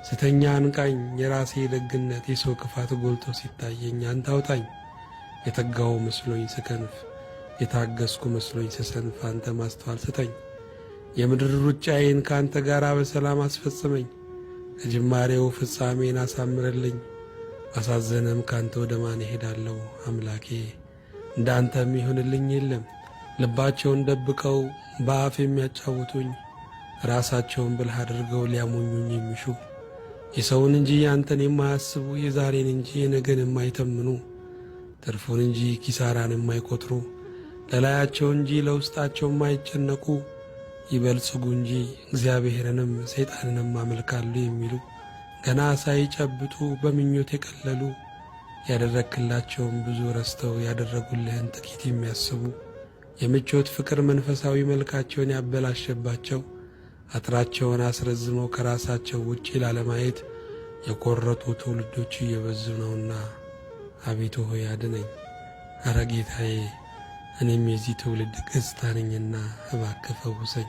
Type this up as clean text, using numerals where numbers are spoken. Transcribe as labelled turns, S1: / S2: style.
S1: ስተኛ አንቃኝ። የራሴ ደግነት የሰው ክፋት ጎልቶ ሲታየኝ አንተ አውጣኝ። የተጋሁ መስሎኝ ስከንፍ፣ የታገስኩ መስሎኝ ስሰንፍ አንተ ማስተዋል ስጠኝ። የምድር ሩጫዬን ከአንተ ጋር በሰላም አስፈጽመኝ። ከጅማሬው ፍጻሜን አሳምርልኝ። ባሳዘነም ካንተ ወደ ማን እሄዳለሁ? አምላኬ፣ እንዳንተ የሚሆንልኝ የለም። ልባቸውን ደብቀው በአፍ የሚያጫውቱኝ፣ ራሳቸውን ብልህ አድርገው ሊያሞኙኝ የሚሹ፣ የሰውን እንጂ አንተን የማያስቡ፣ የዛሬን እንጂ የነገን የማይተምኑ፣ ትርፉን እንጂ ኪሳራን የማይቆጥሩ፣ ለላያቸው እንጂ ለውስጣቸው የማይጨነቁ፣ ይበልጽጉ እንጂ እግዚአብሔርንም ሰይጣንንም አመልካሉ የሚሉ፣ ገና ሳይጨብጡ በምኞት የቀለሉ፣ ያደረግክላቸውን ብዙ ረስተው ያደረጉልህን ጥቂት የሚያስቡ፣ የምቾት ፍቅር መንፈሳዊ መልካቸውን ያበላሸባቸው፣ አጥራቸውን አስረዝመው ከራሳቸው ውጪ ላለማየት የቆረጡ ትውልዶች እየበዙ ነውና አቤቱ ሆይ አድነኝ። ኧረ ጌታዬ፣ እኔም የዚህ ትውልድ ገጽታ ነኝና እባክህ ፈውሰኝ።